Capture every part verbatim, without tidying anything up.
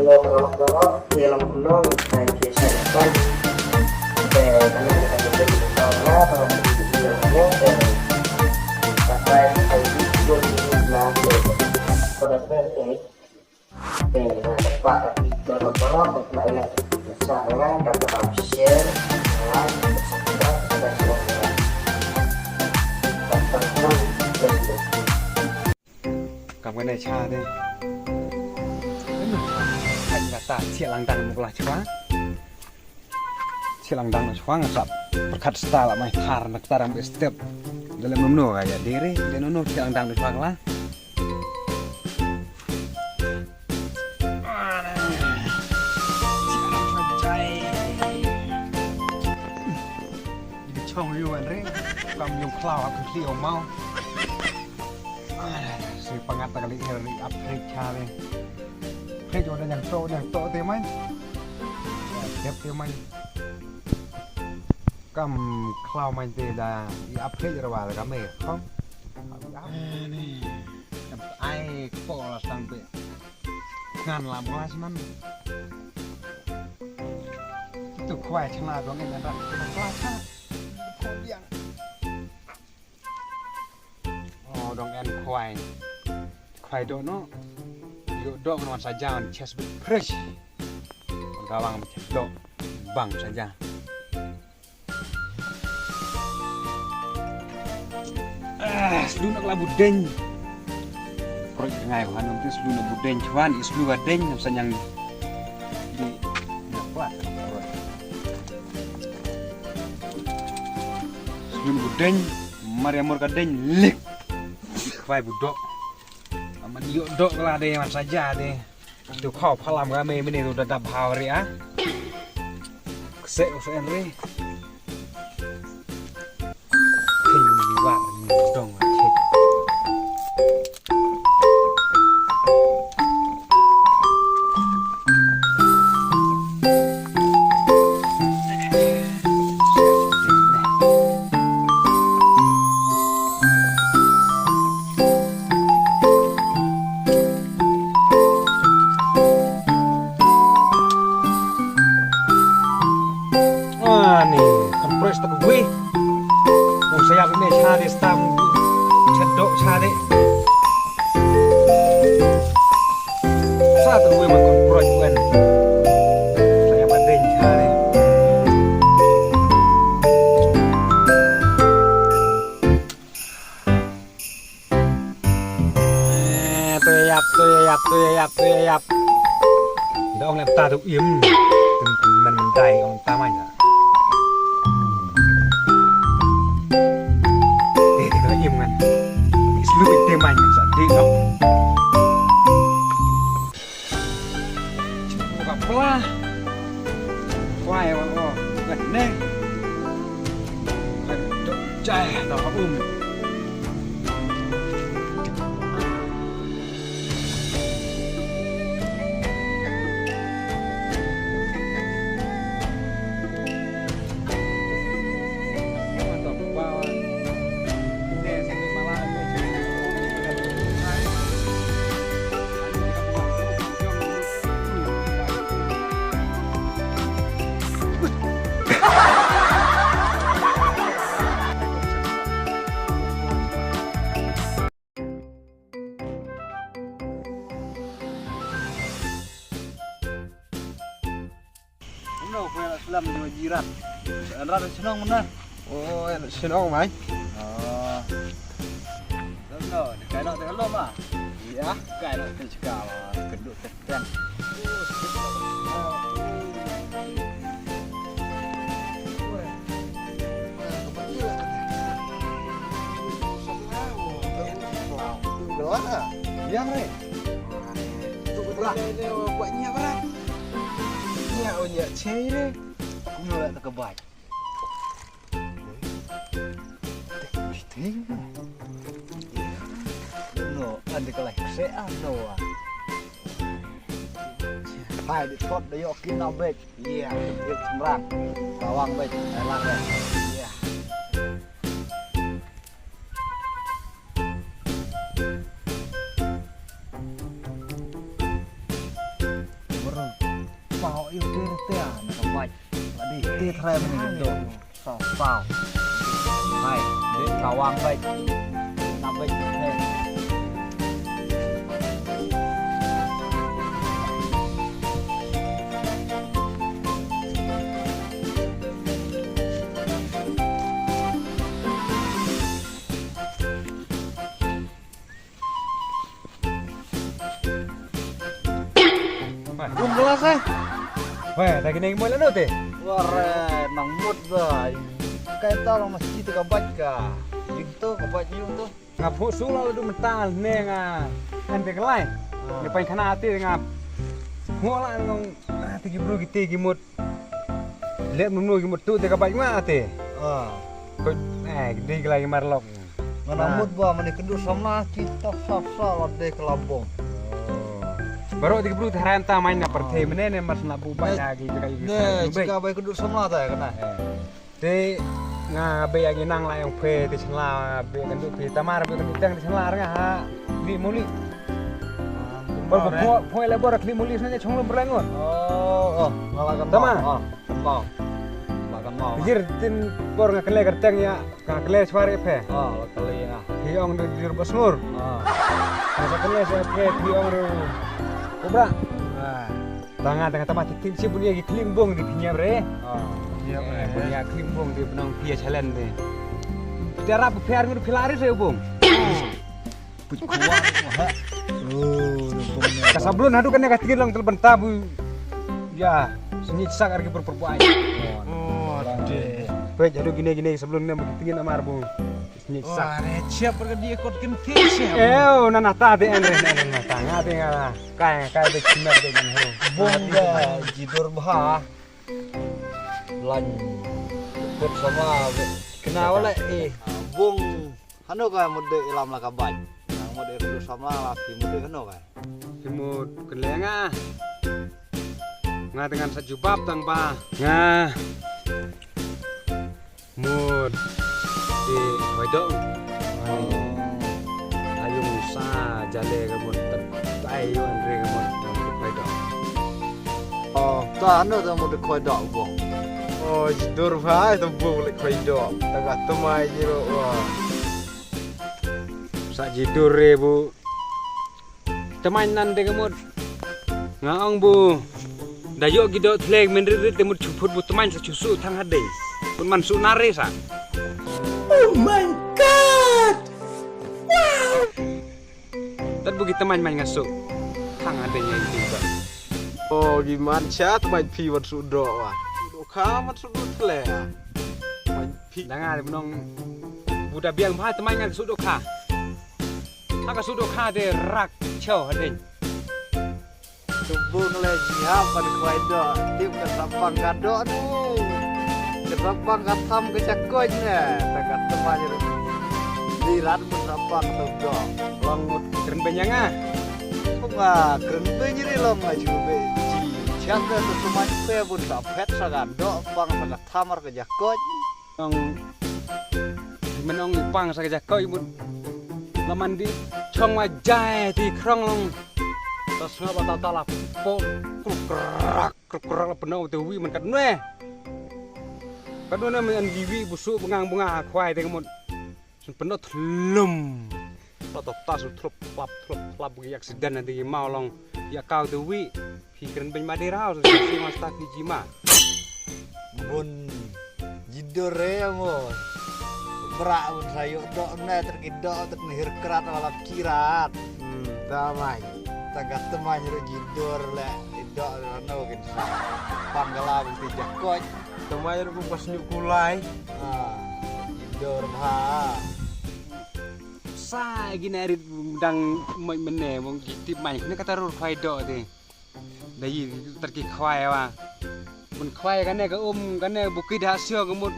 Kam kane cha de. Haj kata chilang dang mukla chwa. Chilang dang chwa nga sap. Perkat sta la mai thar na kata ram step. Dalam nono ga ya dere, de nono chilang dang chwa la. Di chong yu an re, kam yung khlaw ap kli ong mau. Sui pangat ta kali ir ri ap fridge cha le. Fridge udah nyang to, nyang to te man. Dep te man. Kam khlaw man te da i ap fridge ra wa ka me. Khong. Ai ko la sang pe. Ngan la blas man. Tu khwai chna dong en da. Blas cha. Ko biang. Oh, dong en khwai. Khwai do no. Yo do no sa jan chest bit fresh. Gawang do bang sa jan. Ah, slu nak labu deng. Proy ngai ko hanom te slu nak bu deng chuan, i slu ga deng nam sanyang di. Nak kuat. Slu nak bu deng, mar ya mor ka deng lik. Khwai bu dok. Aman yo dok la de man saja de. Tu khau phalam ga me mene tu dadap haw ri a. Kse u sen ri. King war ni dong a chik. Ani, kan press tak gue. Ong saya bine chade stam. Chadok chade. Sa tak gue makon press wen. Saya badeng chade. Eh, to yap, to yap, to yap, to yap. Da ong lep ta tu im. Tum tum men men dai ong ta mai na. Eh, te kena im ngan. Is lu te mai sa de no. Ka pla. Kwai wa o. Gat ne. Kan dok jai da um. Uno, ko ïa slam jong jiran. An rat shnong mana? Oh, ïa shnong mai. Oh. Uno, kai nok te lo ma. Ïa, kai nok te chika ma. Keduk te ten. Ïa, re. Tu bra. Buat nyiap bra. Nyiap, oh, nyiap cei re. Aku nolak tak kebai. Ting. No, kan di kelai kse ah no. Hai di tot de yok kin na bek. Iya, yuk semrang. Bawang bek, elak bek. Iya. Yu te te a na ka bai. Di te trai mani do. Sa sa. Hai, di kawang bai. Na bai. Bun gelas eh. Weh, ta kine mo la no te. Ware nang mut ba. Kai ta long masjid ka baj ka. Yung to ka baj yung to. Nga phu su la du mental ne nga. Ante kelai. Ni pain khana ati nga. Phu la long ati ki bru ki te ki mut. Lep nunu ki mut tu te ka baj nga ati. Ko eh dei kelai ki marlok. Nga nang mut ba mane kynduh samla kita sap sa la dei ka labong. Baroh dei ki bru te haran ta main na pyrthei mane ne mar sna bu bai na ki ka i. Ne jika bai kynduh samla ta kana. Te nga be yang inang la yang phe te chla be kynduh phe tamar be kynduh tang te chla nga ha. Ni muli. Por ko pho pho le bor kli muli sna chong lo berlengon. Oh, oh, nga la kan. Tama. Kan mau. Ba kan mau. Jir tin por nga kle kerteng ya. Ka kle chwar ïa phe. Ah, la kle ïa nga. Phi ong du jur basngur. Ah. Ka kle chwar phe phi ong ru. Kubra. Ah. Tanga tanga tama ti tin si bunia ki kling bong di phi nyap re. Ah. Nyap re. Bunia kling bong di benang phi challenge de. Phi darap phi ar ngur phi lari se bong. Puj kuat. Oh, bong. Ka sablon hadu kane ka tingin long tel benta bu. Ya, sengit sak ar ki per per buai. Oh, de. Pej hadu gine gine sablon ne bu tingin amar bu. Ni sa. Wah, re, siap pergi dia kot kenti siap. Eh, oh, na na ta de en re na na ta nga de nga. Kai kai de chimer de ngan hero. Bong da jidur bha. Lan. Kot sama be. Kena wala eh. Bong. Hano ka mode ilam la ka bai. Nang mode rindu sama la ki mode hano ka. Ki mode kelenga. Nga dengan sa jubab tang ba. Nga. Mut. Di khoi dok. Ayung sa jale ka mut. Tai yu andre ka mut. Khoi dok. Oh, ta ano ta mut khoi dok bong. Oh, jidur bha ta bong le khoi dok. Ta ka tamai jiro wa. Sa jidur re bu. Tamain nan de ka mut. Nga ong bu. Da ïoh ki doh thleng men rit rit de mut chuput bu tamain sa chusu thang hadei. Pun man su nare sa. Oh my God! Wow! Tat bu ki tamain man nga su. Thang hadei nya ing ba. Oh, ki man cha tamain phi wan su doh wa. Doh kha man su doh thleng. Man phi. Da nga de nong. Bu da biang bha tamain nga su doh kha. Ha ka su doh kha de rak chau hadei. Tubung le jihap ban khwai doh tip ka sapang ka doh nu. Ka sapang ka tham ka chakoj ne. Ta ka tama jir. Di rat mun sapang tu doh. Long mut kren benyang ah. Kuma kren benyiri long aju be ji. Chak da tu semai pe bun sa phet sa ka doh pang sa ka thamar ka jakoj. Nong menong ipang sa ka jakoi mut. Laman di chong wa jai ti krong long. Ta snga ba ta ta la po kruk krak kruk krak la penong te wi man kat nwe. Kat nwe men an gi wi busu bengang bunga khwai te mut. Sun penong thlum. Ta ta ta su thlup thlap thlup thlap gi accident nanti mau long. Ya kau te wi. Phi kren beiñ ma dei rau sa si ma sta phi ji ma. Bun jidur re mo. Bra bun sayu dok ne ter ki dok ter ni hir krat wala kirat. Hmm, tamai. Tagat temai ru jidur le dok rano kin sa. Panggala bun ti jakoj. Temai ru bun pas nyuk kulai. Ah, jidur bha. Sa gina rit dang mai mene mong gitip mai ne kata rur khwai dok te. Da yi ter ki khwai wa. Bun khwai kane ka um kane buki da sio ka mut.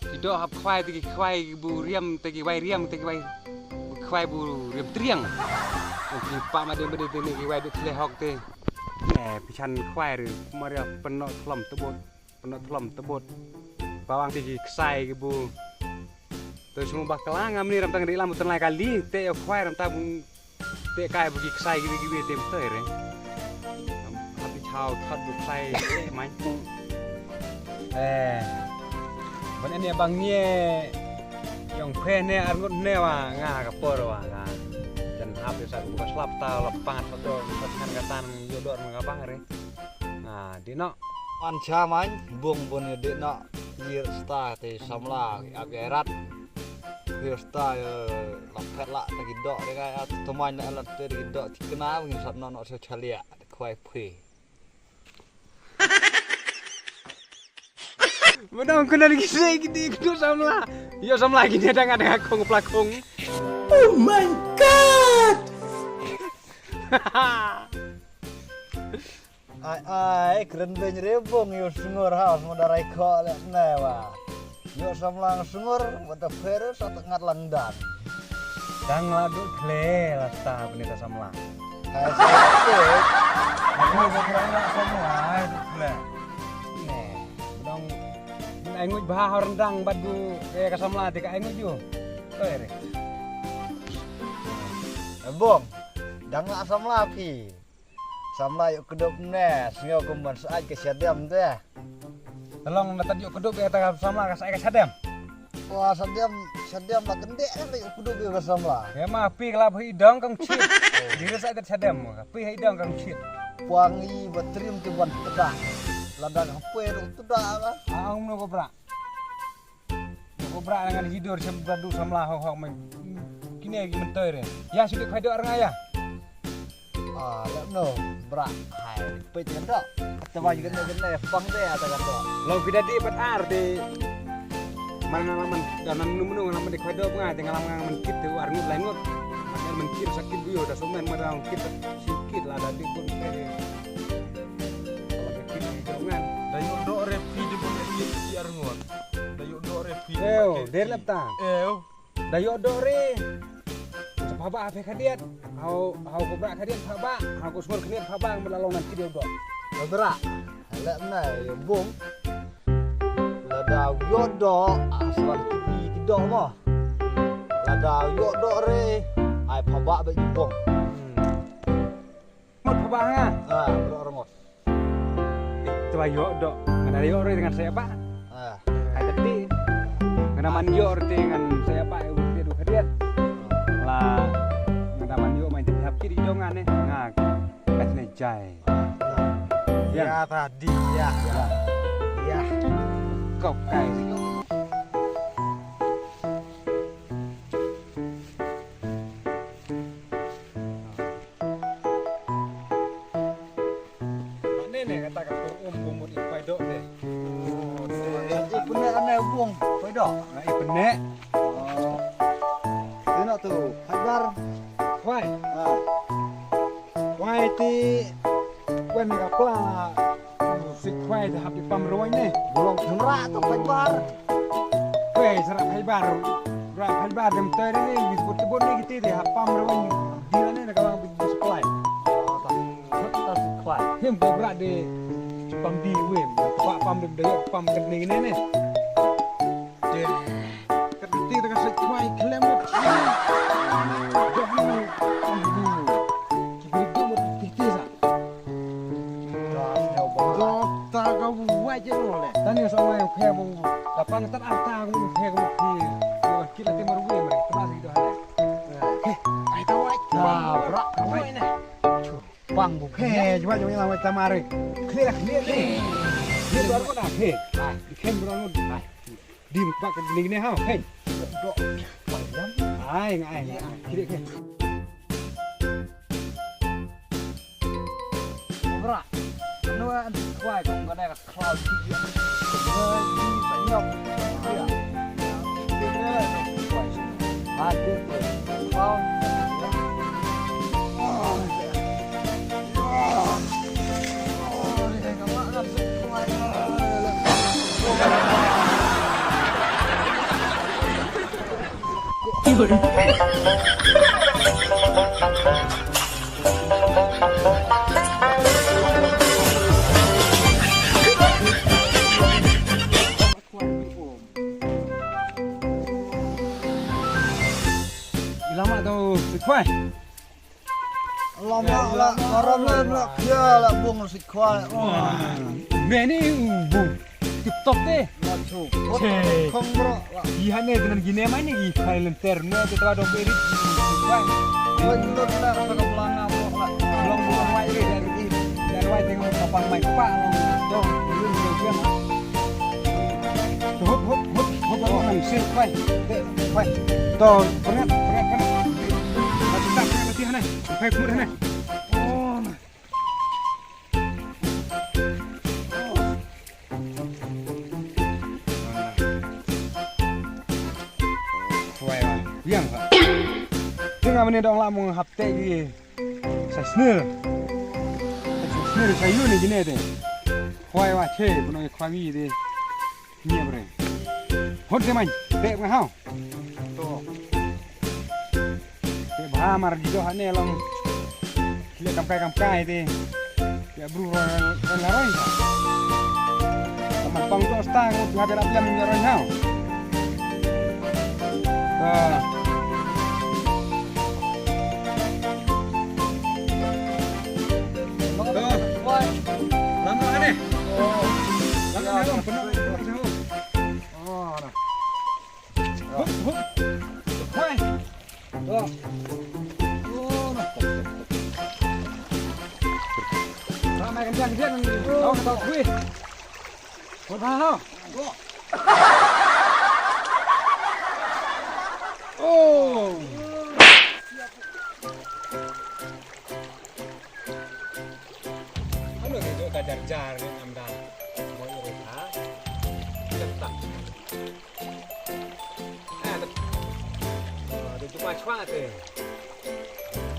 Ki doh hap khwai te ki khwai bu riam te ki wai riam te ki wai. Bu khwai bu riam triang. Ki pa ma de ma de te ne ki wai de tle hok te. Eh pichan khwai ri maria penok thlom tebot. Penok thlom tebot. Bawang te ki ksai ki bu. Te sumu bakla ngam ni ram tang ri lam ten lai kali te yo khwai ram ta bu. Te kai bu ki ksai ki bi ki bi te mutoi re. Hap di Hau thot du khlai te man. Eh. Ban ene bang nie. Yong phe ne arngut ne wa nga ka por wa nga. Dan hap sa ku ka slap ta la pangat pa do ka kan ka tan yo dor nga bang re. Ah, di no. An cha man bung bun di no. Yir sta te samla ag erat. Yir sta la phet la te ki dok de ka ya to man la te ki dok ti kena ngin sap no no se chalia. Khwai phi. Menang kena lagi sih gini kena samla. Yo samla gini ada nggak ada kong pelakong. Oh my god. Ai ai kren ben rebong yo sngor ha mo darai kho le ne wa. Yo samla sngor wa ta pher sa ta ngat lang dan. Dang la du khle la sta bni ta samla. Hai sa te. Aku ba khle la samla ai du khle. Ne. Dong ai nguj bha hor ndang bad du eh ka samla te ka ai nguj ju. Toi re. Bong. Dang la samla phi. Samla ïoh kdup ne, sngew kum ban said ka shadem te. Talong na tat ïoh kdup ïa ta ka samla ka said ka shadem. Wa shadem, shadem la kende ne ïoh kdup ïa ka samla. Ïa ma pi ka la phi dong kong chit. Diri said ka shadem, pi hi dong kong chit. Pwang i ba trim te ban teda. Lada ka pwe ru teda ka. Ah, ong no ko bra. Ko bra ngan hidur sem badu samla ho ho men. Kine ki mentoi re. Ya sudah khoi dok rnga ya. Ah, lek no bra. Hai, peit kan dok. Kata bang kan kan ya pang de ata kan dok. Long kita di pat ar di. Mana ngalaman dan menu menu ngalaman di khoi dok nga di ngalaman ngalaman kit tu ar ngut lai ngut. Mana men kit sakit buyo da somen mana kit sikit lah da di pun kit. Kalau kit di jangan. Da yu dok re pi di pun kit di ar ngut. Da yu dok re pi. Ew, der lap ta. Ew. Da yu dok re. Sa phaba phe khadiat. Hau hau ko bra khadiat phaba. Hau ko sngor khadiat phaba ngam la long nan kit yu dok. Ko bra. Lek na yu bung. Lada yu dok asal kit di dok mo. Lada yu dok re. Ai phaba ba yu bung. Ngot phaba nga. Ah, bro rongos. Te ba ïoh dok. Ngan ïoh re dengan saya ba. Ah. Hai tadi. Ngan man ïoh re dengan saya ba ïoh re du khadiat. La ngan man ïoh main tadi hap kiri jong ane. Nga. Kat ne jai. Ya. Ya tadi ya. Ya. Ya. Kau kai. Mane ne kata ka tur um bumut i khwai dok de. I pene ane bung khwai dok. Na i pene. Ina tu khwai bar. Khwai. Ah. Khwai ti wen ka pla. Si khwai da hap i pam roi ne. Bulong khmra tu khwai bar. Khwai sara khwai bar. Ra khwai bar dem tai ne ni bit bot bot ne kiti de hap pam roi ne. Di ne na ka lang bit supply. Him ko bra de pam di wem, ba pam de de pam ke ni ne ne. De. Ka ti ta ka sa kwai klem. Do ni. Ki bi du mo ti ti sa. Do ta ka wa je no le. Ta ni sa wa phe mo. Da pang ta ta mo phe mo ti. Ki la ti mar wem re. Ta si do ha le. He, ai ta wa. Bra, ta wa ne. Pang bu. He, jwa jwa la wa ta mare. Clear, clear, clear. Ni baru na he. Ai, ken baru na. Ai. Dim pak ni ne ha, he. Ai, ai, ai. Clear, clear. Bra. No an kwai ko ngane ka cloud. Ilama tu, Sikwai. Lama la, lama la, la, ya la bung si khwai. Oh. Meni u bung. Tip top te. La chu. Che. Khong bro la. Yi hane dengan gine mai ni, yi thai lenter ne te twa dong berit. Wai. Wai, lu na ka ka blanga bro la. Long bro mai ri dari i. Dari wai tengok kapang mai pa. Dong. Hop hop hop hop hop. Sing, wai. Te, wai. To, pernah, pernah, pernah. Mati tak, pernah mati hane. Hai kumur hane. Oh. Wai wa. Yang ha. Tengah menit dong lah mung hap te gi. Sa snir. Sa snir sa yu ni gine te. Wai wa che, bunong kwang yi te. Nyiep re. Hot ke man. Te nga hau. To. Te bha mar di doh ne long. Kile kam kai kam kai te. Ya bru ro ro la roi. Kaman pang to sta ngut nga te la blem ya roi hau. To. To. Lam ro ne. Lam ro ne. Oh, na. Hup, hup. Hai. Oh. Oh, na. Ramai kencang dia ni. Oh, tak kui. Kau tahu? Oh. Ano ke tu ka jar jar ni namda. Mo iro ha. Tentang.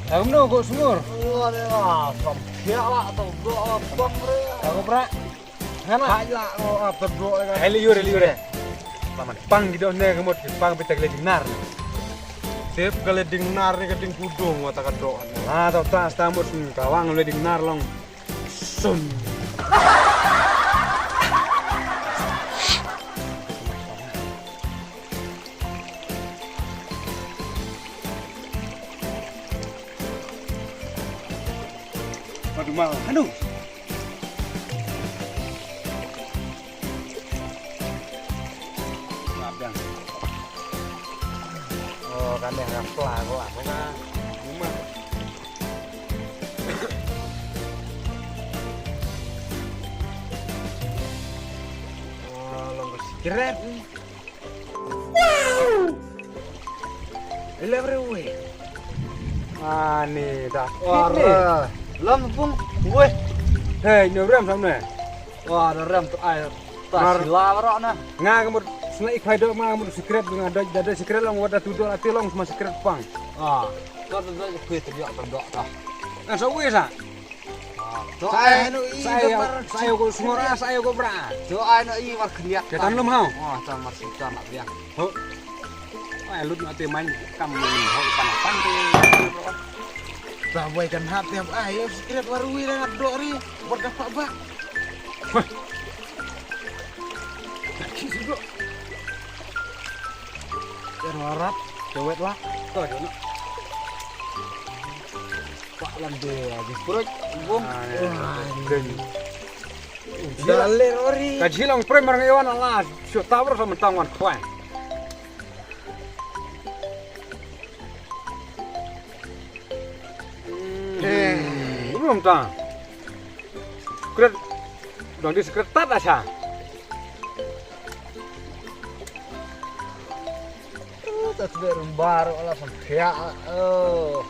Tahu no kok sumur. Wah, dia lah, sampiak lah, tu blok lah, bang, bre. Tahu, bra? Ngana? Hai lah, oh, apa blok kan? Heli yure, heli yure. Paman, pang gitu ne kemut, pang pita kele dinar. Sip kele dinar ni ke ding kudung, wata ka dok. Ah, tau tas tambut, kawang le dinar long. Sun. Waduh, mal. Aduh. Maaf, Bang. Oh, kan dia ngapla ko aku kan. Rumah. Oh, long ko sikret. Wow! Ele bre wei. Ani da. Ora. Lam pung wei. Hei, no ram sam ne. Wah, da ram tu ai. Ta sila barak na. Nga ka mut sna ikhai dok ma ka mut sikret nga dok da sikret long wada tu dok ati long sma sikret pang. Ah, ka tu dok kui tu dok tu dok ta. Nga sa wei sa. Sa ai, sa ai ko sngora, sa ai ko bra. To ai no i war khliat. Ke tan lum hau. Oh, tan mar sultan nak dia. Ho. Ai lut no te man kam ho pan pan te. Sa wai kan hap te ai secret war wi ran dok ri. Bot ka pa ba. Ki sibuk. Ken warap, cewet lah. To jono. Pak lam de habis perut, bung. Ah, ya. Wah, den. Daler ori. Ka jilong prem mar ngewan Allah. Sio tawar sama tangwan khwan. Eh, belum ta. Kret. Dong di sekret tat asa. Oh, ta sbe rumbar ala sam khia. Oh.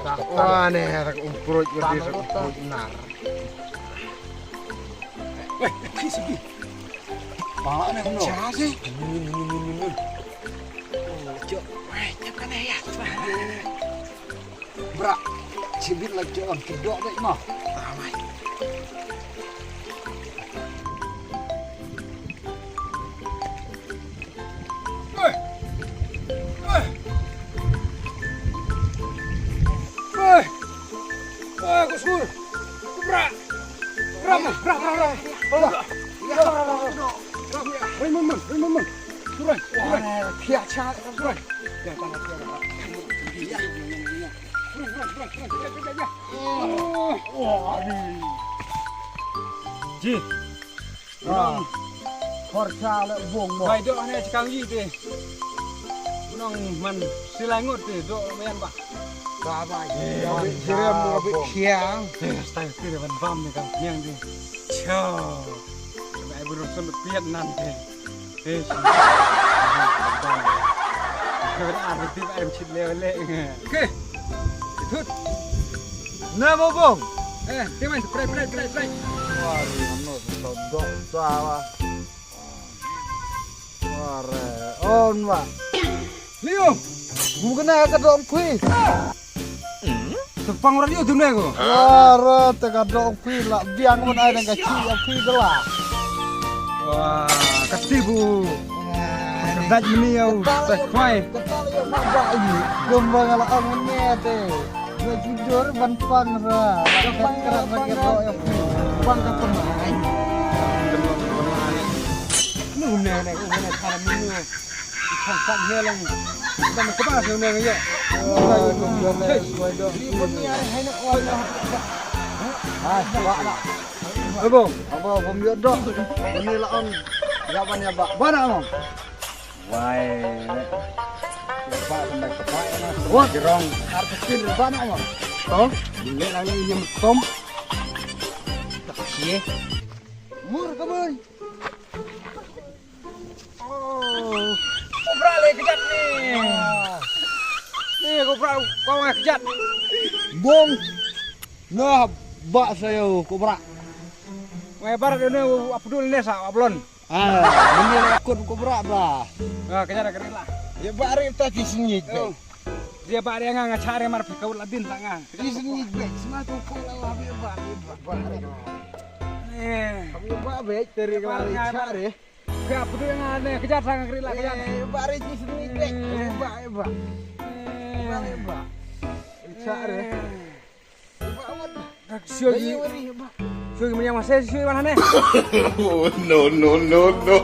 Tak wah ne, tak umprut ngerti, tak umprut nar. Weh, ki sigi. Pala ne kuno. Cha si. Nun, nun, nun, nun, nun. Oh, cok. Weh, cok kan ya. Bra, chibit la jon, ki dok dek ma. Amai. Oi. Oi. Oi. Oi, ko sur. Bra. Bra, bra, bra, bra. Bra. Oi, man, man, oi, man, man. Surai, surai. Wah, kia cha, surai. Ya, tanah kia. Ya, ya, ya, ya. Ji. Ah. Khorcha le bong mo. Bai doh ne chakang yi te. Nong man silai ngut te doh mayan ba. Ba ba. Ba ba. Stai te ban bam ne kang niang te. Chao. Ba ai burung sun piat nan te. Eh, shi. Ka ar ti ba ai chit le le. Okay. Tut. Na mo bong. Eh, te man prai prai prai prai. Wah, no, no, no, no, sawa. Wah, on wa. Leo. Gum kena ka dong kui. Tepang radio tu nego. Ara te ka dong kui la biang mon ai dang ka chi ya kui dela. Wah, katibu. Kerdat meni au, tak kwai. Kembang ala ang ne te. Jujur ban pang ra. Pang ra pang ra. Pang ka pang. Nu ne ne ne kana menu. Chang chang he lang. Ban ka ba ne ne ya. Ai ba ba. Abo, abo bom yo do. Ni la on. Ya ban ya ba. Ba na mo. Wai. Ba ban ka ba na. Wa jerong. Ar ka tin ba na mo. To. Ni la ni nyam tom. Ye. Mur ka bun. Oh, kobra le kejat ni. Ni kobra kau ngai kejat. Bong. Nah, ba saya kobra. Ngai barat ni Abdul ni sa Ablon. Ah, ini lah akun kobra ba. Ah, kejat kering lah. Ya ba ri ta ti sini. Dia ba ri ngang ngachar mar pe kau ladin tangan. Ti sini be. Semua tu kau lah ba ba ba. Eh. Kami ba be teri kali chare. Ka pdu nga ne kejat sang kri la kejat. Eh, ba re ji sini kre. Ba ba. Ba ba. Chare. Ba wan. Sio ji. Sio ji manya masa sio ji mana ne. Oh, no, no, no, no.